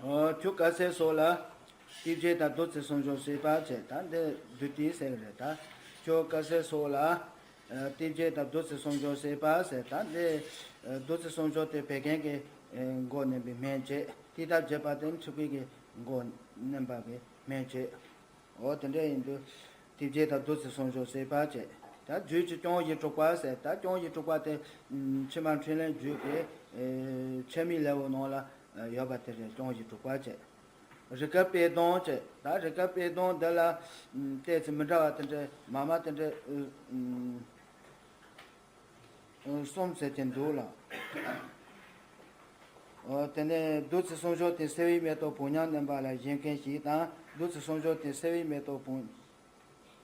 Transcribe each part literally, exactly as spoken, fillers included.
ཆོས་དཀའ་སེལ་སོགས་ལ་ཏིབ་བྱེད་དང་བདུད་རྩི་གསུམ་སྦྱོར་བྱེད་པ་བྱས། ད་འདི་བདུད་རྩི་ཟེར་གི་རེད། ད་ཆོས་དཀའ་སེལ་སོགས་ལ་ཏིབ་བྱེད་དང་བདུད་རྩི་གསུམ་སྦྱོར་བྱེད་པ་ཟེར། ད་འདི་བདུད་རྩི་གསུམ་སྦྱོར་དེ་བད་ཀན་གྱི་མགོ་མནན་པའི་སྨན་བྱེད། ཏིབ་ཐག་བཅད་པ་དེ་མཆིན་པའི་གི་མགོ་མནན་པ་གི་སྨན་བྱེད། འོ་དེ་འདྲ་ཡིན་དུས་ཏིབ་བྱེད་དང་བདུད་རྩི་གསུམ་སྦྱོར་བྱེད་པ་བྱས། ད་རྒྱུད་ཀྱི་སྐྱོང་བཞི་དྲུག་པ་ཟེར། ད་སྐྱོང་བཞི་དྲུག་པ་དེ་ཕྱི་མ་འཕྲིན་ལས་རྒྱུད་ཀྱི་ཆད་མེད་ལེའུ་ནང་ལ་ཡོད་པ་དེ་རེད། སྐྱོང་བཞི་དྲུག་པ་བྱས། རིགས་པའི་སྤྱི་དོན་བྱས། ད་རིགས་པའི་སྤྱི་དོན་འདི་ལ་ཏོག་ཙམ་མི་འདྲ་བ་དེ་འདྲ་མ་མ་དེ་འདྲ་གསུམ་ཟེར་གྱི་འདུག་ལ། དེ་ནས་བདུད་རྩི་གསུམ་སྦྱོར་དེ་སེལ་བའི་མེ་ཏོག་བུམ་ཉམས་མནན་པ་ལ་གཞན་མཁན་ཞིག་དང་། བདུད་རྩི་གསུམ་སྦྱོར་དེ་སེལ་བའི་མེ་ཏོག་བུམ།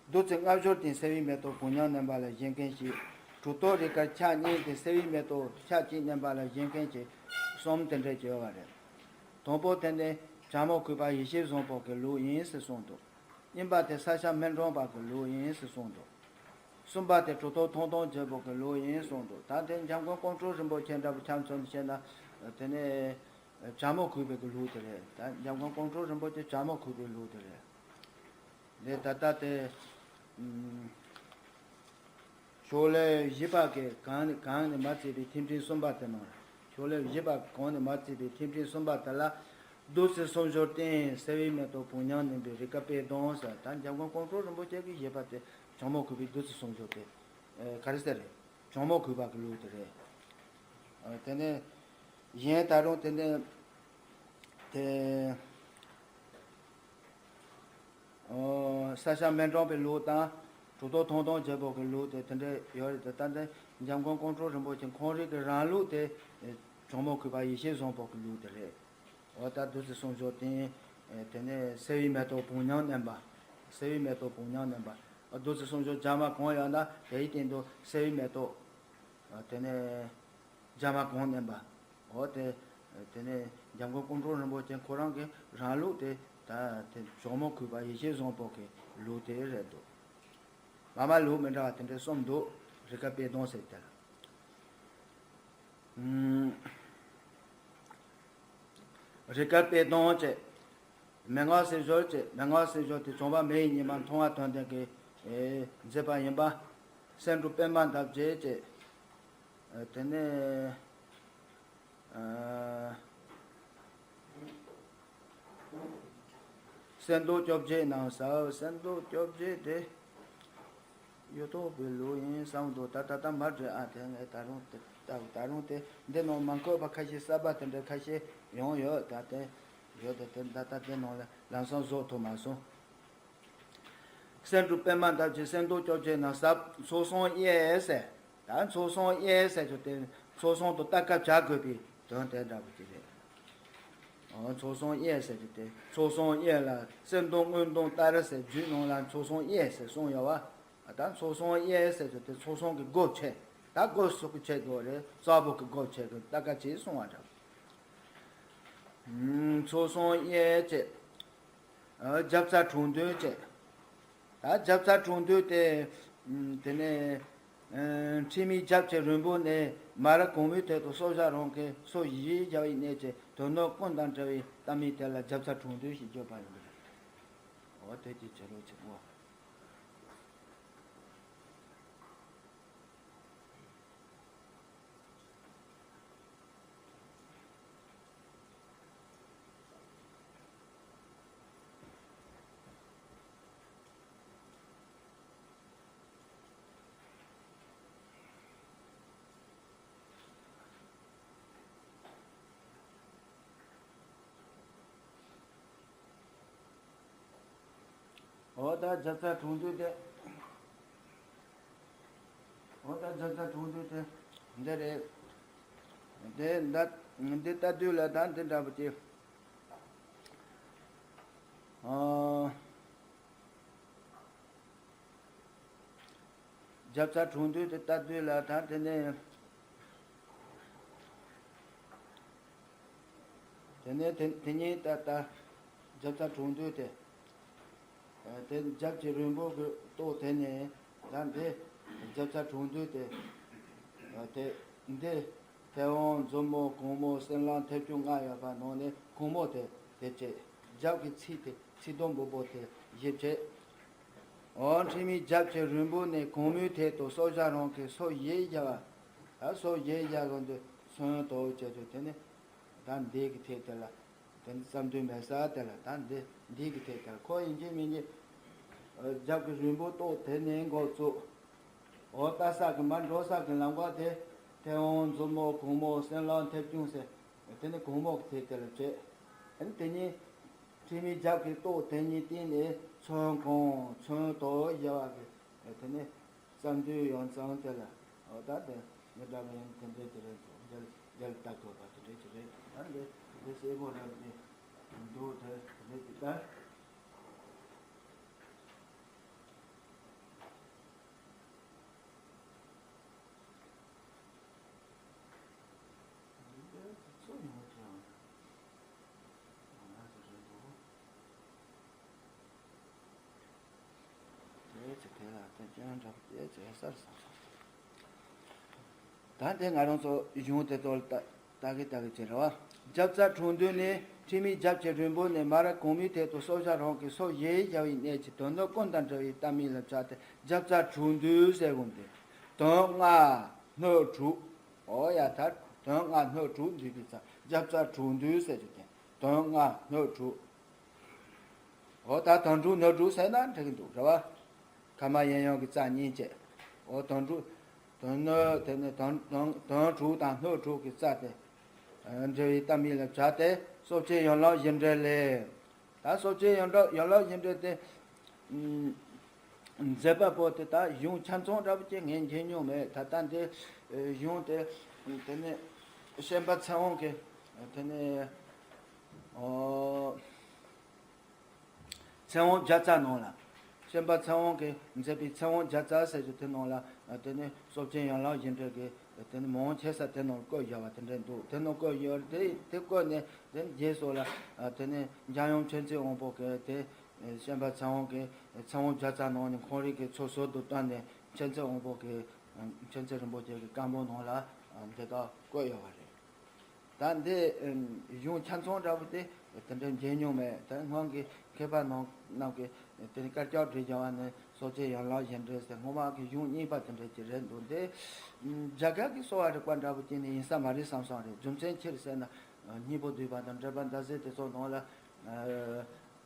བདུད་རྩི་ལྔ་སྦྱོར་དེ་སེལ་བའི་མེ་ཏོག་བུམ་ཉམས་མནན་པ་ལ་གཞན་མཁན་ཞིག། གྲུབ་ཐོབ་རིགས་དཀར་ཕྱག་གཉིས་དེ་སེལ་བའི་མེ་ཏོག་ཕྱག་གཅིག་མནན་པ་ལ་གཞན་མཁན་ཞིག་གསུམ་དེ་འདྲ་བྱས་པ་རེད། དང་པོ་དེ་ནི་ཇོ་མོ་གུས་པ་ཡེ་ཤེས་བཟང་པོ་གི་ལུགས་ཡིན་ཟེར་གསུངས་འདུག། གཉིས་པ་དེ་ས་སྐྱ་སྨན་གྲོལ་པ་གི་ལུགས་ཡིན་ཟེར་གསུངས་འདུག། གསུམ་པ་དེ་གྲུབ་ཐོབ་ཐང་སྟོང་རྒྱལ་པོ་གི་ལུགས་ཡིན་གསུངས་འདུག། ད་དེ་འཇམ་མགོན་ཀོང་སྤྲུལ་རིན་པོ་ཆེ་འདྲ་བོ་ཁྱབ་མཚོན་བཤད་ན། དེ་ནས་ཇོ་མོ་གུས་པའི་གི་ལུགས་དེ་རེད། ད་འཇམ་མགོན་ཀོང་སྤྲུལ་རིན་པོ་ཆེ་ཇོ་མོ་གུས་པའི་ལུགས་དེ་རེད། དེ་ད་ལྟ་དེ་ཨམ། ཤོ་ལོ་ཀ་བཞི་པ་གི་གོང་ནས་གོང་ནས་མར་བརྩིས་པའི་ཐིམ་ཕྲེང་གསུམ་པ་དེ་ནང་རེད། ཤོ་ལོ་ཀ་བཞི་པ་གོང་ནས་མར་བརྩིས་པའི་ཐིམ་ཕྲེང་གསུམ་པ་དེ་ལ་བདུད་རྩི་གསུམ་སྦྱོར་བསྟན། སེལ་བའི་མེ་ཏོག་བུམ་ཉམས་མནན་པའི་རིགས་པའི་སྤྱི་དོན་ཟེར། ད་འཇམ་མགོན་ཀོང་སྤྲུལ་རིན་པོ་ཆེ་གིས་བཞེད་པ་དེ་ཇོ་མོ་གུས་པའི་བདུད་རྩི་གསུམ་སྦྱོར་དེ་ག་རེ་ཟེར་རེད། ཇོ་མོ་གུས་པ་གི་ལུགས་དེ་རེད། དེ་ནས་གཞན་ད་རུང་དེ་ནས་དེ། ཨོ། ས་སྐྱ་སྨན་གྲོལ་པའི་ལུགས་དང་། གྲུབ་ཐོབ་ཐང་སྟོང་རྒྱལ་པོ་གི་ལུགས་དེ་དེ་འདྲ་ཡོད་རེད་དེ། ད་ལྟ་འཇམ་མགོན་ཀོང་སྤྲུལ་རིན་པོ་ཆེ་ཁོང་རང་གི་རང་ལུགས་དེ་ཇོ་མོ་གུས་པ་ཡེ་ཤེས་བཟང་པོ་གི་ལུགས་དེ་རེད། འོ། ད་བདུད་རྩི་གསུམ་སྦྱོར་བསྟན། དེ་ནས་སེལ་བའི་མེ་ཏོག་བུམ་ཉམས་མནན་པ། སེལ་བའི་མེ་ཏོག་བུམ་ཉམས་མནན་པ། བདུད་རྩི་གསུམ་སྦྱོར་སྦྱར་མ་གང་ཡོད་ན་དེའི་སྟེང་དུ་སེལ་བའི་མེ་ཏོག། དེ་ནས་སྦྱར་མ་གང་མནན་པ། འོ་དེ། དེ་ནས་འཇམ་མགོན་ཀོང་སྤྲུལ་རིན་པོ་ཆེ་ཁོ་རང་གི་རང་ལུགས་དེ། ད་དེ་ཇོ་མོ་གུས་པ་ཡེ་ཤེས་བཟང་པོ་གི་ལུགས་དེ་རེད་འདུག། མ་མ་ལུགས་མི་འདྲ་བ་དེ་འདྲ་གསུམ་འདུག། རིགས་པའི་སྤྱི་དོན་ཟེར་དེ་ལ། ཨུམ། རིགས་པའི་སྤྱི་དོན་བྱས། མན་ངག་སེལ་སྦྱོར་བྱས། མན་ངག་སེལ་སྦྱོར་དེ་བྱམས་པ་མི་ཡི་ཉི་མ་མཐོང་བ་དོན་ལྡན་གྱིས་མཛད་པ་ཡིན་པ། སེང་འབྲུག་པད་མ་འདབ་བརྒྱད་བྱས། དེ་ནས་ཨ། གསེར་མདོག་བཅོ་བརྒྱད་ནང་ཟབ། གསེར་མདོག་བཅོ་བརྒྱད་དེ་གཡུ་ཐོག་པའི་ལུགས་ཡིན་བསམ་འདུག། ད་ད་ལྟ་མ་འགྲིག་ཨ། དེ་ངས་ད་རུང་དེ་ལྟ་བུ། ད་རུང་དེ་འདི་ནང་མ་འཁོད་པ་ཁ་ཤས་གསར་པ་དེ་འདྲ་ཁ་ཤས་ཡོང་ཡོད། ད་དེ་ཡོད་དེ། དེ་ད་ལྟ་དེ་ནང་ལ་ལམ་སང་བཟོ་ཐུབ་མ་སོང་། གསེར་འབྲུག་པད་མ་འདབ་བརྒྱད་གསེར་མདོག་བཅོ་བརྒྱད་ནང་ཟབ། ཚོགས་གསུམ་དབྱེ་ཟེར། ད་ཚོགས་གསུམ་དབྱེ་ཟེར་རྒྱུ་དེ་ཚོགས་གསུམ་དུ་ལྟ་སྐབས་བྱ་དགོས་པའི་དོན་དེ་འདྲ་པོ་ཅིག་རེད། འོ། ཚོགས་གསུམ་དབྱེ་ཟེར་རྒྱུ་དེ། ཚོགས་གསུམ་དབྱེ་ལ་གསེར་མདོག་དངུལ་མདོག་ལྟར་ཟེར། རྒྱུད་ནང་ལ་ཚོགས་གསུམ་དབྱེ་ཟེར་གསུངས་ཡོད་པ། ད་ཚོགས་གསུམ་དབྱེ་ཟེར་རྒྱུ་དེ་ཚོགས་གསུམ་གྱི་སྒོ་ཕྱེ། ད་སྒོ་སོགས་ཀྱི་ཕྱེ་དགོས་རེད། གསལ་པོ་གི་སྒོ་ཕྱེ་དགོས། ལྟ་སྐབས་ཅིག་གསུངས་པ་འདྲ། ཚོགས་གསུམ་དབྱེ་བྱས། རྒྱབ་རྩ་དྲུང་འདུས་བྱས། ད་རྒྱབ་རྩ་དྲུང་འདུས་དེ། དེ་ནས་ཁྲིམས་མེད་རྒྱབ་ཀྱི་རིང་པོ་ནས་མ་རིག་གོང་མའི་དོན་དུ་སྲོག་བཞག་རང་གི་སྲོག་བཞི་བཞག་པའི་གནས་ཀྱི་དོན་དག་ཀུན་དང་བྲལ་བའི་ལྟ་མིན་དེ་ལ་རྒྱབ་རྩ་དྲུང་འདུས་ཞེས་བརྗོད་པ་ཡིན་པ་རེད། འོ། དེ་ཅི་བྱེད་རོགས་བྱེད་ངོ་། འོ། ད་རྒྱབ་རྩ་དྲུང་འདུས་དེ། འོ། ད་རྒྱབ་རྩ་དྲུང་འདུས་དེ་འདི་རེད། དེ་འདི་འདི་ལྟ་དུས་ལ་ད་འདི་འདྲ་པོ་ཅིག། ཨ། རྒྱབ་རྩ་དྲུང་འདུས་དེ་ལྟ་དུས་ལ་ད་དེ་ནས། དེ་ནས་དེ་དེ་ཉིད་ལྟ་ལྟ། རྒྱབ་རྩ་དྲུང་འདུས་དེ། དེ་རྒྱབ་ཀྱི་རིང་པོ་གི་ལྟོ་དེ་ནས་ད་འདི་རྒྱབ་རྩ་དྲུང་འདུས་དེ། དེ་འདི་མཐེ་བོང་མཛུབ་མོ་གུང་མོ་སྲིན་ལག་མཐེབ་ཀྱུ་ལྔ་ཡོད་པ་ནང་ནས་གུང་མོ་དེ། ཞེས་བྱས། རྒྱབ་ཀྱི་ཚིགས་དེ་ཚིགས་སྡོམ་སྦོམ་པོ་དེ་ཞེས་བྱས། འོ་ཁྲིད་མའི་རྒྱབ་ཀྱི་རིང་པོ་ནས་གོང་མའི་ཐད་དུ་སྲོག་བཞག་རང་གི་སོ་བཞི་བཞག་པ། ད་སོ་བཞི་བཞག་གོང་དུ་ཚོན་དོ་བྱས་ཏེ་དེ་ནི་ད་འདི་གི་ཐད་དེ་ལ། དེ་ནི་བསམ་དོན་མེད་ས་དེ་ལ་ད་འདི་འདི་གི་ཐད་དེ་ལ་ཁོ་ཡིན་གཅིག་མིན་གཅིག་རྒྱབ་ཀྱི་རིང་པོ་ཏོག་དེ་ནས་འགོ་བཙུགས། འོ་ལྟ་ས་གི་མར་འགྲོ་ས་གི་ལམ་ཁ་དེ་མཐེ་བོང་མཛུབ་མོ་གུང་མོ་སྲིན་ལག་མཐེབ་ཆུང་ཟེར། དེ་ནི་གུང་མོ་གི་ཐད་དེ་ལ་བྱས། ཨ་ནི་དེ་གཉིས་ཁྲིད་མའི་རྒྱབ་ཀྱི་ཏོག་དེ་གཉིས་སྟེང་ནས་ཚོན་གང་ཚོན་དོ་བཞག་པ་གི་དེ་ནི་བསམ་དོན་ཡོངས་ཙམ་དེ་ལ། འོ་ད་དེ་མི་འདྲ་བ་ཡང་དེ་འདྲའི་དེ་རེད་འདུག་འདིར་འདིར་ལྟ་དགོས་པ་དེ་འདྲའི་དེ་རེད། ད་འདི་འདི་གསལ་པོ་རེད་འདི་འདུག་དེ་དེ་འདྲའི་དེ་ལྟར། ད་དེ་ང་རང་ཚོ་གཞུང་དེ་ཚོ་ལ་ལྟ་ལྟ་གི་ལྟ་གི་བྱེད་རེད་བ། རྒྱབ་རྩ་དྲུང་མདུན་ནས་ཁྲིད་མའི་རྒྱབ་ཀྱི་རིང་པོ་ནས་མར་གོང་མའི་ཐད་དུ་སྲོག་བཞག་རང་གི་སོ་བཞི་བཞག་པའི་གནད་ཀྱི་དོན་དག་ཀུན་དང་འབྲེལ་བའི་གཏམ་ངན་ལ་བྱ་སྟེ་རྒྱབ་རྩ་དྲུང་མདུན་ཟེར་དགོས་ཏེ། དོན་ལྔ་སྣོད་དྲུག་འོ་ཡ་ད་དོན་ལྔ་སྣོད་དྲུག་འདུས་པའི་རྩ་རྒྱབ་རྩ་དྲུང་མདུན་ཟེར་རྒྱུ་དེ་དོན་ལྔ་སྣོད་དྲུག་འོ་ད་དོན་དྲུག་སྣོད་དྲུག་ཟེར་ན་འགྲིག་གི་འདུག་རེད་བ། ཁ་མ་ཡན་ཡོན་གྱི་རྩ་གཉིས་བཅས། འོ་དོན་དྲུག་དོན་སྣོད་དེ་ནི་དོན་དོན་དོན་དྲུག་དང་སྣོད་དྲུག་གི་རྩ་དེ། འབྲེལ་བའི་གཏམ་ངན་ལ་བྱ་སྟེ་སྲོག་ཆགས་ཡན་ལག་བཞི་འབྲེལ་ལས། ད་སྲོག་ཆགས་ཡན་ལག་ཡན་ལག་བཞི་འབྲེལ་དེ། མཛད་པ་པོ་དེ་ད་གཞུང་ཆ་ཚང་འདྲ་པོ་ཅིག་ངས་མཇལ་མྱོང་མེད། ད་ལྟ་འདི་གཞུང་དེ་དེ་ནི་ཤན་པ་ཚེ་དབང་གི་དེ་ནི་ཨོ། ཚེ་དབང་བརྒྱ་རྩ་ནང་ལ། ཤན་པ་ཚེ་དབང་གིས་མཛད་པའི་ཚེ་དབང་བརྒྱ་རྩ་ཟེར་རྒྱུ་དེ་ནང་ལ་དེ་ནི་སྲོག་ཆགས་ཡན་ལག་བཞི་འབྲེལ་གྱི་དེ་ནི་མང་ཆེ་ས་དེ་ནང་བཀོད་བཞག་པ་དེ་འདྲ་འདུག་དེ་ནང་བཀོད་ཡོད་རེད། དེ་དེ་བཀོད་ནས་དེ་རྗེས་སུ་ལ་དེ་ནི་འཇམ་དབྱངས་མཁྱེན་བརྩེ་དབང་པོ་གིས་དེ་ཤན་པ་ཚེ་དབང་གིས་ཚེ་དབང་བརྒྱ་རྩ་ནང་ནས་ཁོང་རང་གི་ཚུར་ཟུར་དུ་བཏོན་ནས་མཁྱེན་བརྩེ་དབང་པོ་གིས་མཁྱེན་བརྩེ་རིན་པོ་ཆེ་གི་བཀའ་འབུམ་ནང་ལ་དེ་དག་བཀོད་ཡོད་པ་རེད། ད་འདི་གཞུང་ཆ་ཚང་འདྲ་པོ་དེ་དེ་འདྲ་མཇལ་མྱོང་མེད། ད་སྔོན་གྱི་མཁས་པ་རྣམས་རྣམས་ཀྱིས་དེ་ནི་དཀར་ཆག་བྲིས་བཞག་པ་ནི་སྲོག་ཆགས་ཡན་ལག་བཞི་འབྲེལ་ཟེར་སྔོན་མ་གི་གཞུང་རྙིང་པ་དེ་འདྲ་ཅིག་རེད་འདུག་འདི་རྒྱ་གར་གྱི་གསོ་བ་རིག་པ་འདྲ་པོ་ཅིག་ནི་ཡིན་ས་མ་རེད་བསམ་སོང་རེད། རྒྱུ་མཚན་ཅི་རེད་ཟེར་ན། སྙིང་པོ་བསྡུས་པ་དང་འགྲེལ་པ་མདའ་གསེར་དེ་ཚོ་ནང་ལ།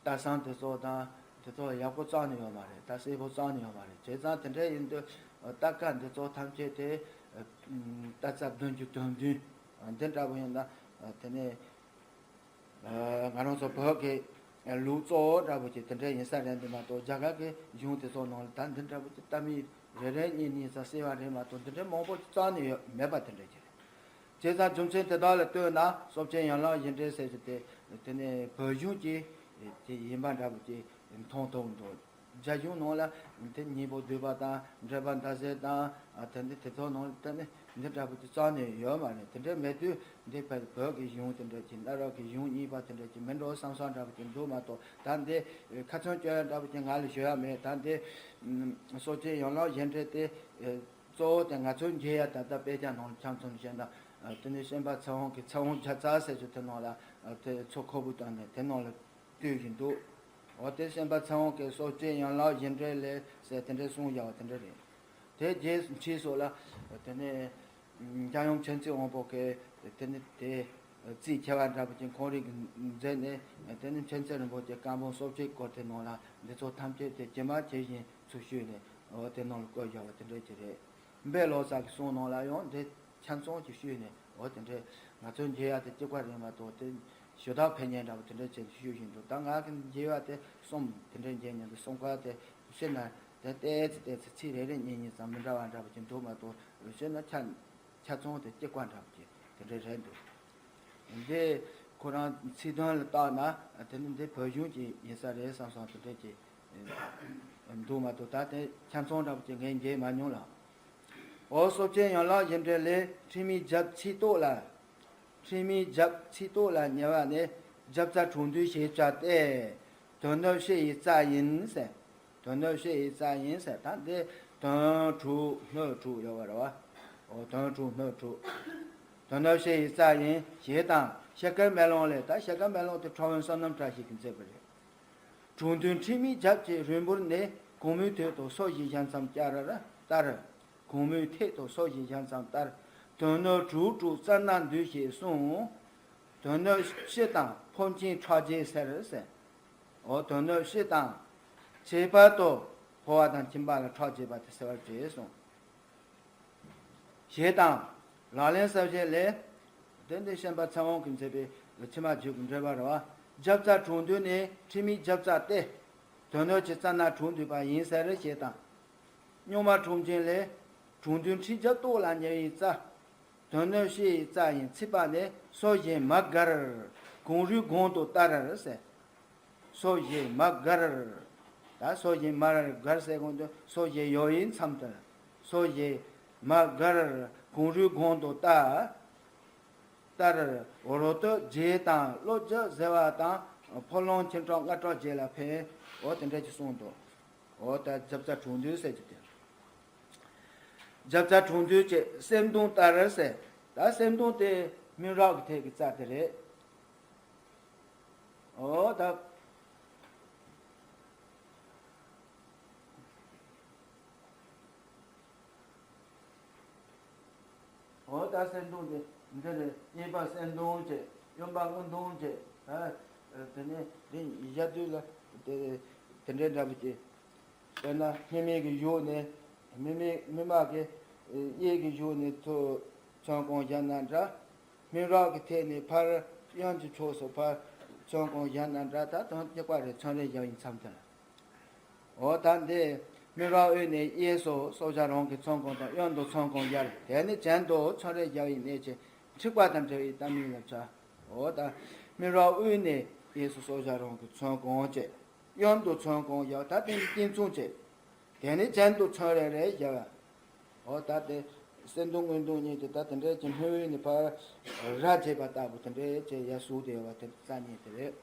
རྟགས་གསལ་དེ་ཚོ་དང་དེ་ཚོ་ཡག་པོ་བརྩམས་ནས་ཡོད་མ་རེད། ད་གསལ་པོ་བརྩམས་ནས་ཡོད་མ་རེད། བྱས་ཙང་དེ་འདྲ་ཡིན་དུས་རྟ་ཁ་འདི་ཚོ་ཐམས་ཅད་དེ་རྟ་རྩ་བདུན་ཅུ་དོན་བདུན་འདི་འདྲ་པོ་ཡིན་ན་དེ་ནས་ང་རང་ཚོ་བོད་ཀྱི་ལུགས་གཙོ་བོ་འདྲ་པོ་ཅིག་དེ་འདྲ་ཡིན་ས་རེད་འདུག་མ་གཏོགས་རྒྱ་གར་གྱི་གཞུང་དེ་ཚོ་ནང་ལ་ད་འདི་འདྲ་པོ་ཅིག་གཏམ་ངན་རེ་རེ་གཉིས་གཉིས་ཙམ་གསལ་བ་རེད་མ་གཏོགས་འདི་འདྲ་མང་པོ་ཅིག་བརྩམས་ནས་ཡོད་མེད་པ་དེ་འདྲ་ཅིག་རེད། བྱས་ཙང་རྒྱུ་མཚན་དེ་དག་ལ་ལྟོས་ན་སྲོག་ཆགས་ཡན་ལག་བཞི་འབྲེལ་ཟེར་རྒྱུ་དེ་དེ་ནི་བོད་གཞུང་གི་དེ་ཡིན་པ་འདྲ་པོ་ཅིག་མཐོང་ཐུབ་འདུག་རྒྱ་གཞུང་ནང་ལ་དེ་སྙིང་པོ་བསྡུས་པ་དང་འགྲེལ་པ་མདའ་གསེར་དང་དེ་འདི་དེ་ཚོ་ནང་ལ་དེ་ནི་འདི་འདྲ་པོ་ཅིག་བརྩམས་ནས་ཡོད་མ་རེད། དེ་འདྲ་མེད་དུས་འདི་བོད་བོད་ཀྱི་གཞུང་དེ་འདྲ་ཅིག་གནའ་རབས་ཀྱི་གཞུང་རྙིང་པ་དེ་འདྲ་ཅིག་མིན་འགྲོ་བསམ་བསམ་འདྲ་པོ་ཅིག་འདུག་མ་གཏོགས་ད་འདི་ཁ་ཚོན་གཅོད་ཡ་འདྲ་པོ་ཅིག་ང་ལ་ཞུ་ཡ་མེད། ད་འདི་སྲོག་ཆགས་ཡན་ལག་བཞི་འབྲེལ་དེ། གཙོ་བོ་དེ་ང་ཚོའི་མཇལ་ཡ་ད་ལྟ་དཔེ་ཆ་ནང་ལ་ཆ་མཚོན་བཤད་ན། དེ་ནི་ཤན་པ་ཚེ་དབང་གི་ཚེ་དབང་བརྒྱ་རྩ་ཟེར་རྒྱུ་དེ་ནང་ལ་དེ་ཚོ་ཁོ་བོ་བཏང་ནས་དེ་ནང་ལ་བཏོན་བཞིན་འདུག་འོ་དེ་ཤན་པ་ཚེ་དབང་གི་སྲོག་ཆགས་ཡན་ལག་བཞི་འབྲེལ་ལས་ཟེར་དེ་འདྲའི་གསུངས་བཞག་པ་དེ་འདྲ་རེད། དེ་རྗེས་ཕྱིས་སུ་ལ་དེ་ནི་འཇམ་དབྱངས་མཁྱེན་བརྩེ་དབང་པོ་གིས་དེ་ནི་དེ་རྩིས་ཆེ་བ་འདྲ་པོ་ཅིག་ཁོང་རང་གིས་མཛད་ནས་དེ་ནི་མཁྱེན་བརྩེ་རིན་པོ་ཆེ་བཀའ་འབུམ་སྲོག་ཆགས་སྐོར་དེ་ནང་ལ་འདི་ཚོ་ཐམས་ཅད་དེ་ཇི་མ་ཇི་བཞིན་ཚུར་བཤུས་ནས། འོ་དེ་ནང་ལ་བཀོད་བཞག་པ་དེ་འདྲ་ཅིག་རེད། འབེ་ལོ་ཙཱ་གི་གསུང་ནང་ལ་ཡང་དེ་ཆ་ཚང་ཅིག་བཤུས་ནས་འོ་དེ་འདྲས་ང་ཚོའི་མཇལ་ཡ་དེ་གཅིག་པ་རེད་མ་གཏོགས་དེ་ཞུ་དག་ཕན་ཉེན་འདྲ་པོ་དེ་འདྲ་ཅིག་བཤུས་བཞིན་འདུག་ད་ང་གི་མཇལ་ཡ་དེ་གསུམ་དེ་འདྲས་མཇལ་མྱོང་འདུག་གསུམ་ཀ་དེ་བཤད་ན་དེ་ཏོག་ཙམ་ཏོག་ཙམ་ཚིག་རེ་རེ་གཉིས་གཉིས་ཙམ་མི་འདྲ་བ་འདྲ་པོ་ཅིག་འདུག་མ་གཏོགས་བཤད་ན་ཆ་ཆ་ཚང་དེ་གཅིག་པ་འདྲ་པོ་ཅིག་དེ་འདྲས་རེད་འདུག་འདི་ཁོ་རང་ཚིག་དོན་ལ་བལྟས་ན་དེ་ནི་འདི་བོད་གཞུང་གི་ཡིན་ས་རེད་བསམ་སོང་དེ་འདྲས་ཀྱི་འདུག་མ་གཏོགས་ད་དེ་ཆ་ཚང་འདྲ་པོ་ཅིག་ངས་མཇལ་མ་མྱོང་ལ། འོ་སྲོག་ཆགས་ཡན་ལག་བཞི་འབྲེལ་ལས་ཁྲིད་མའི་རྒྱབ་ཚིགས་ཐོག་ལ། ཁྲིད་མའི་རྒྱབ་ཚིགས་ཐོག་ལ་ཉེ་བ་ནས་རྒྱབ་རྩ་དྲུང་མདུན་ཞེས་བྱ་སྟེ། དོན་སྣོད་བཤད་པའི་རྩ་ཡིན་ཟེར། དོན་སྣོད་བཤད་པའི་རྩ་ཡིན་ཟེར། ད་འདི་དོན་དྲུག་སྣོད་དྲུག་ཡོད་པ་རེད་བ། འོ་དོན་དྲུག་སྣོད་དྲུག་དོན་སྣོད་བཤད་པའི་རྩ་ཡིན་ཞེས་དང་ ཤེལ་དཀར་མེ་ལོང་ལས། ད་ཤེལ་དཀར་མེ་ལོང་དེ་ཁྲོ་བོ་བསོད་ནམས་བཀྲ་ཤིས་ཀྱིས་མཛད་པ་རེད། དྲུང་དུ་ཁྲིད་མི་རྒྱབ་ཀྱི་རིང་པོར་ནས། གོང་མོའི་ཐད་དུ་སོ་བཞི་ཞལ་མཚམས་བསྐྱར་ལྟར། གོང་མོའི་ཐད་དུ་སོ་བཞི་ཞལ་མཚམས་ལྟར། དོན་སྣོད་དྲུག་དྲུག་རྩ་ན་འདུས་ཞེས་གསུངས། དོན་སྣོད་བཞི་དང་ཕོ་མཁྱེན་ཁྲག་རྗེས་ཟེར་ཟེར། འོ་དོན་སྣོད་བཞི་དང་། ཁྱད་པར་དུ་འཕོ་བ་དང་ཁྱིམ་པ་ལ་ཁྲག་རྗེས་པ་དེ་ཟེར་བར་བྱས་གསུངས། ཞེས་དང་། ལག་ལེན་གསལ་བྱེད་ལས། དོན་དེ་ཤན་པ་ཚེ་དབང་གིས་མཛད་པའི་ཕྱི་མ་རྒྱུད་ཀྱི་འགྲེལ་པ་རེད་བ། རྒྱབ་རྩ་དྲུང་དུ་ནི་ཁྲིད་མི་རྒྱབ་རྩ་སྟེ། དོན་སྣོད་ཀྱི་རྩ་ན་དྲུག་འདུས་པ་ཡིན་ཟེར་ཞེས་དང་། རྙིང་མ་ཁྲོམ་ཆེན་ལས། དྲུང་དུ་ཁྲིད་རྒྱབ་ལྟོ་ལ་ཉེ་བའི་རྩ། དོན་སྣོད་བཞི་ཡི་རྩ་ཡིན་ཚིག་པ་ནི་སོ་བཞི་མ་གར། གོང་རུས་གོང་དུ་ལྟར་ཟེར། སོ་བཞི་མ་གར། ད་སོ་བཞི་མར་གར་ཟེར་གོང་དུ་སོ་བཞི་ཡོ་ཡི་མཚམས་དེར། སོ་བཞི་མ་གར་གོང་རུས་གོང་དུ་ལྟ། ལྟར་འོ་རོ་ཏོ་རྗེས་དང་བློ་རྒྱ་ཟེར་བ་དང་ཕོ་ལོང་ཁྱིམ་གྲོགས་ལྔ་གྲོགས་རྗེས་ལ་ཕན། འོ་དེ་འདྲ་ཅིག་གསུངས་འདུག་འོ་ད་རྒྱབ་རྩ་དྲུང་འདུས་ཟེར་གྱི་དེ། རྒྱབ་རྩ་དྲུང་འདུས་བཅས་སེམས་གདུང་ལྟར་ཟེར། ད་སེམས་གདུང་དེ་སྨིན་རག་གི་ཐད་ཀྱི་རྩ་དེ་རེད། འོ་ད། འོ་ད་སེམས་གདུང་དེ་འདི་རེད། གཡས་པ་སེམས་གདུང་བཅས་གཡོན་པ་མངོན་གདུང་བཅས། ད་དེ་ནས་འདི་བཞག་དུས་ལ་དེ་དེ་འདྲའི་འདྲ་པོ་ཅིག་དཔེར་ན་སྨིན་མའི་གི་གཞུག་ནས་སྨིན་མའི་སྨིན་མ་གི་གཡས་ཀྱི་གཞུག་ནས་ཚུར་མཚོན་གང་བཞག་ན་འདྲ། སྨིན་རག་གི་ཐད་ནས་ཕར་གཡོན་གྱི་ཕྱོགས་སུ་ཕར་མཚོན་གང་བཞག་ན་འདྲ། ད་དོན་གཅིག་པ་རེད། མཚོན་རེ་བཞག་ཡིན་མཚམས་དེར། འོ་ད་འདི་སྨིན་རག་དབུས་ནས་གཡས་སུ་སོར་བཞག་རང་གི་མཚོན་གང་དང་གཡོན་དུ་མཚོན་གང་བཞག་དེ་ནི་གྱེན་དུ་མཚོན་རེ་བཞག་ཡིན་གནས་ཀྱི་འཁྲིག་པ་དང་བྲལ་བའི་གཏམ་ཡིན་ལབ་བྱ། འོ་ད་སྨིན་རག་དབུས་ནས་གཡས་སུ་སོར་བཞག་རང་གི་མཚོན་གང་བཅས། གཡོན་དུ་མཚོན་གང་བཞག་ད་དེ་ནི་སྐྱིན་ཚུང་བཅས། དེ་ནི་གྱེན་དུ་མཚོན་རེ་རེ་བཞག་འོ་ད་དེ་སེམས་གདུང་མངོན་གདུང་གཉིས་དེ་ད་དེ་འདྲའི་ཀྱི་སྨིན་དབུས་ནས་ཕར་ར་བྱེད་པ་ལྟ་བུ་དེ་འདྲའི་ཅེས་ཡར་ཟུག་དེ་ཡོད་པ་དེ་རྩ་གཉིས་དེ་རེད།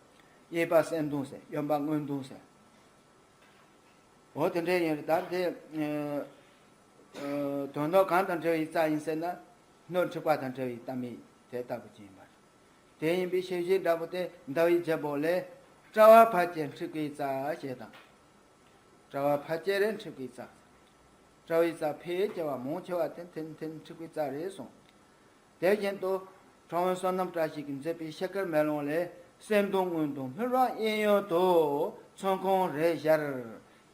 གཡས་པ་སེམས་གདུང་ཟེར། གཡོན་པ་མངོན་གདུང་ཟེར། འོ་དེ་འདྲའི་ཡིན་རེད། ད་དེ་དོན་དག་གང་དང་འབྲེལ་བའི་རྩ་ཡིན་ཟེར་ན། སྣོད་འཁྲིག་པ་དང་འབྲེལ་བའི་གཏམ་ཡིན་དེ་ལྟ་བུ་ཅིག་ཡིན་པ་རེད། དེ་ཡིན་པའི་ཤེས་བྱེད་འདྲ་པོ་དེ་ཟླ་བའི་རྒྱལ་པོ་ལས། དཔྲལ་བ་ཕར་བཅད་འཁྲིག་པའི་རྩ་ཞེས་དང་། དཔྲལ་བ་ཕར་བཅད་རེ་འཁྲིག་པའི་རྩ། དཔྲལ་བའི་རྩ་ཕལ་ཆེ་བ་མང་ཆེ་བ་དེ་འཐེན་འཐེན་འཁྲིག་པའི་རྩ་རེད་གསུངས། དེ་བཞིན་དུ་ཁྲོམ་བསོད་ནམས་བཀྲ་ཤིས་ཀྱིས་མཛད་པའི་ཤེལ་དཀར་མེ་ལོང་ལས། སེམས་གདུང་མངོན་གདུང་སྨིན་རག་གཡས་གཡོན་དུ། མཚོན་གང་རེ་བཞག་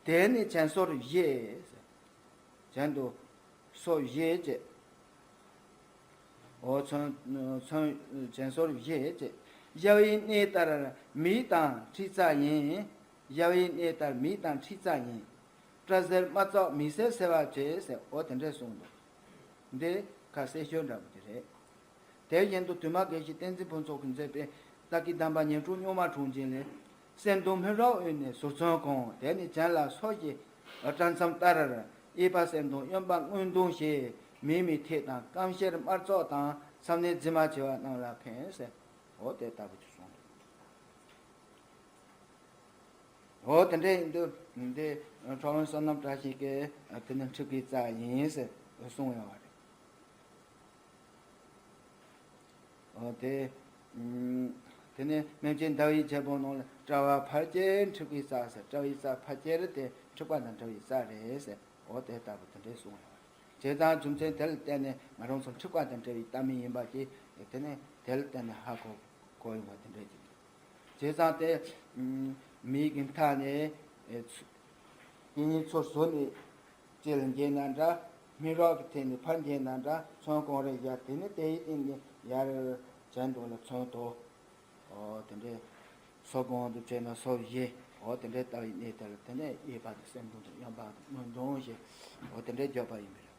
དེ་ནི་གྱེན་སོར་བཞི། གྱེན་དུ་སོར་བཞི་བཅས། འོ་མཚོན་མཚོན་གྱེན་སོར་བཞི་བཅས། གཞལ་བའི་གནས་ལྟར་མིག་དང་འཁྲིག་རྩ་ཡིན། གཞལ་བའི་གནས་ལྟར་མིག་དང་འཁྲིག་རྩ་ཡིན། སྐྲ་སེར་དམར་ཙོག་མིག་སེར་སེར་བ་བྱེད་ཟེར། འོ་དེ་འདྲས་གསུངས་འདུག་འདི་ཁ་གསལ་ཤོས་འདྲ་པོ་དེ་རེད། དེ་བཞིན་དུ་དུ་མ་དགེ་བཤེས་བསྟན་འཛིན་ཕུན་ཚོགས་ཀྱིས་མཛད་པའི་ལྟ་སྐུལ་གདམས་པ་ཉི་དྲུག་རྙིང་མ་དྲུང་ཆེན་ལས། སེམས་གདུང་སྨིན་རག་དབུས་ནས་ཟུར་མཚོན་གང་དེ་ནི་གྱེན་ལ་སོར་བཞི་སྐྲ་མཚམས་ལྟར། གཡས་པ་སེམས་གདུང་གཡོན་པ་མངོན་གདུང་ཞེས། མིག་མའི་ཐད་དང་སྐམ་གཤེར་དམར་ཙོག་དང་། ཚབ་ནས་རྫི་མ་བྱེ་བ་རྣམས་ལ་ཕན་ཟེར། འོ་དེ་ལྟ་བུ་ཅིག་གསུངས་འདུག་འོ་དེ་འདྲ་ཡིན་དུས་འདི་ཁྲོམ་བསོད་ནམས་བཀྲ་ཤིས་ཀྱིས་དེ་ནི་འཁྲིག་པའི་རྩ་ཡིན་ཟེར་གསུངས་ཡོད་པ་རེད། འོ་དེ་དེ་ནས་སྨིན་བྱེད་ཟླ་བའི་རྒྱལ་པོ་ནང་ལ་དཔྲལ་བ་ཕར་བཅད་འཁྲིག་པའི་རྩ་ཟེར། དཔྲལ་བའི་རྩ་ཕར་བཅད་རེད། དེ་འཁྲིག་པ་དང་བྲལ་བའི་རྩ་རེད་ཟེར། འོ་དེ་ལྟ་བུ་དེ་འདྲས་གསུངས་ཡོད་པ་རེད། བྱས་ཙང་རྒྱུ་མཚན་དེ་ལ་བརྟེན་ནས་ང་རང་ཚོ་འཁྲིག་པ་དང་བྲལ་བའི་གཏམ་ཡིན་པ་ཅིག་དེ་ནས་དེ་ལ་བརྟེན་ནས་ཧ་གོ་གོ་ཡོང་བ་དེ་འདྲ་ཅིག་འདུག་བྱས་ཙང་དེ་མིག་གི་མཐའ་ནས་ཨེ་ཚུ་དེ་ཉིད་ཚུར་བཟོ་ནས་ལྕེ་ལ་འགྱེལ་ན་འདྲ། སྨིན་རག་གི་ཐད་ནས་ཕར་འགྱེལ་ན་འདྲ། མཚོན་གང་རེ་བཞག་དེ་ནི་དེའི་སྟེང་ནས་ཡར་གྱེན་དུ་ལ་མཚོན་དོ། འོ་དེ་འདྲའི་སོར་གང་དུ་བྱས་ན་སོར་བཞི། འོ་དེ་འདྲའི་ལྟ་བའི་གནས་དེ་ལ་དེ་ནས་གཡས་པ་དང་སེམས་གདུང་དང་གཡོན་པ་དང་མངོན་གདུང་ཞེས། འོ་དེ་འདྲའི་བརྗོད་པ་ཡིན་པས།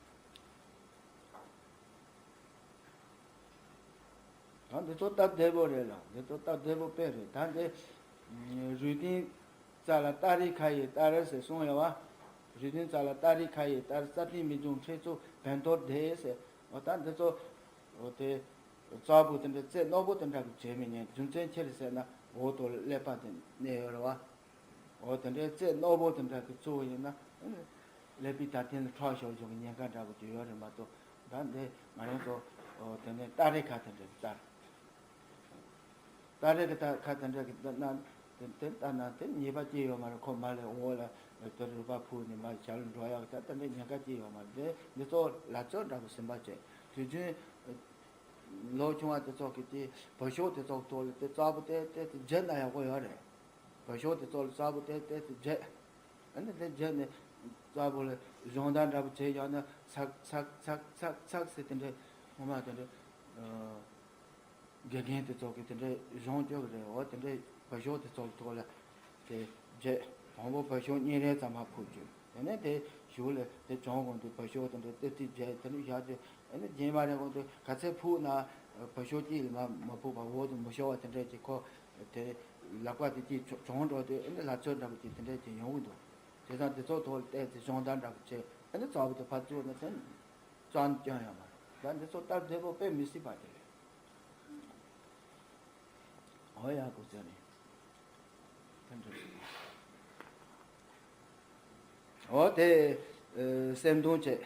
ད་འདི་ཚོ་སྟབས་བདེ་པོ་རེད་ལ། འདི་ཚོ་སྟབས་བདེ་པོ་དཔེ་རེད། ད་འདི་རུས་གཏིང་རྩ་ལ་སྟ་རི་ཁ་ཡི་སྟར་ཟེར་གསུངས་ཡོད་བ། རུས་གཏིང་རྩ་ལ་སྟ་རི་ཁ་ཡི་སྟར། རྩ་གཏིང་མི་འབྱུང་ཁྲེགས་ཚུགས་བེམ་ཐོར་བདེ་ཟེར། འོ་ད་འདི་ཚོ་འོ་དེ་རྩ་བོ་དེ་འདྲ་རྩེ་རྣོ་པོ་དེ་འདྲ་གི་བྱེད་མི་ཉན། རྒྱུ་མཚན་ཅི་རེད་ཟེར་ན་འོག་ཏུ་ཀླད་པ་དེ་གནས་ཡོད་རེད་བ། འོ་དེ་འདྲའི་རྩེ་རྣོ་པོ་དེ་འདྲ་གི་གཙོ་བོ་ཡིན་ན། ཀླད་པའི་ད་ཐེངས་ལ་ཁྲག་ཤོར་ཤོར་གི་ཉེན་ཁ་འདྲ་པོ་དེ་ཡོད་རེད་མ་གཏོགས། ད་འདི་ང་རང་ཚོ་འོ་དེ་ནས་སྟ་རི་ཁ་དེ་འདྲ་གི་སྟར། སྟ་རེ་གི་ད་ཁ་དེ་འདྲ་གི་ད་ན་དེ་དེ་ལྟ་ན་དེ་ཉེས་པ་ཅི་ཡོད་མ་རེད། ཁོ་མ་ལས་འོ་ལ་དེ་རུས་པ་ཕུག་ནས་མ་ཞབས་ལ་འགྲོ་ཡག་ད་དེ་འདྲ་ཉེན་ཁ་ཅི་ཡོད་མ་རེད། དེ་འདི་ཚོ་ལ་ཚོད་འདྲ་པོ་ཟིན་པ་བྱས། དུས་རྒྱུན་ལོ་ཆུང་བ་དེ་ཚོ་གི་དེ་བ་ཤོག་དེ་ཚོ་གི་ཐོག་ལ་དེ་རྩ་བོ་དེ་དེ་དེ་བརྗེ་ན་ཡག་པོ་ཡོད་རེད། བ་ཤོག་དེ་ཚོ་ལ་རྩ་བོ་དེ་དེ་དེ་བརྗེ། ཨ་ནི་དེ་བརྗེ་ནས་རྩ་བོ་ལ་གཞོང་བརྡར་འདྲ་པོ་བྱས་ཡང་ན་ཚག་ཚག་ཚག་ཚག་ཚག་ཟེར་དེ་འདྲ་ངོ་མ་དེ་འདྲ། དགེ་རྒན་དེ་ཚོ་གིས་དེ་འདྲའི་གཞུང་བཅོས་ཀྱི་རེད། འོ་དེ་འདྲའི་བ་ཤོག་དེ་ཚོ་ཐོག་ལ་དེ་བརྗེ། དང་པོ་བ་ཤོག་གཉིས་རེ་ཙམ་མ་ཕུག་བཅུག་དེ་ནས་དེ་གཞུག་ལ་དེ་གྱོང་གོང་དུ་བ་ཤོག་དེ་འདྲ་ཏི་ཏི་བརྗེ་དེ་འདྲ་བཞག་དུས་ཨ་ནི་རྗེས་མ་རེ་གོང་དུ་ག་ཚད་ཕུག་ན་བ་ཤོག་གཅིག་ལ་མ་མ་ཕུག་པ་འོག་ཏུ་མི་ཤོར་བ་དེ་འདྲ་གྱི་ཁོ་དེ་ལག་པ་དེ་གཅིག་གྱོང་འགྲོ་དུས་ཨ་ནི་ལ་ཚོད་འདྲ་པོ་གཅིག་དེ་འདྲ་གྱི་ཡོང་གི་འདུག་དེ་དང་དེ་ཚོ་ཐོག་ལ་བལྟས་ཚེ་གཞུང་བརྡར་འདྲ་པོ་བྱས་ཨ་ནི་རྩ་བོ་དེ་ཕར་བཙུགས་ན་དེ་རྩ་ནས་སྐྱོན་ཡོད་མ་རེད། ད་འདི་ཚོ་སྟབས་བདེ་པོ་དཔེ་མི་སྲིད་པ་དེ་རེད། འོ་ཡག་པོ་བྱས་ནས། འོ་དེ་ཨ་སེམས་གཏོང་བྱེད།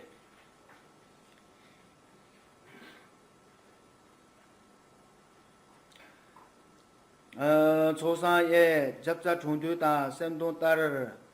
ཨ་ཚོགས་བསགས་ཡས་རྒྱབ་རྩ་དྲུང་དུ་དང་སེམས་གཏོང་ལྟར།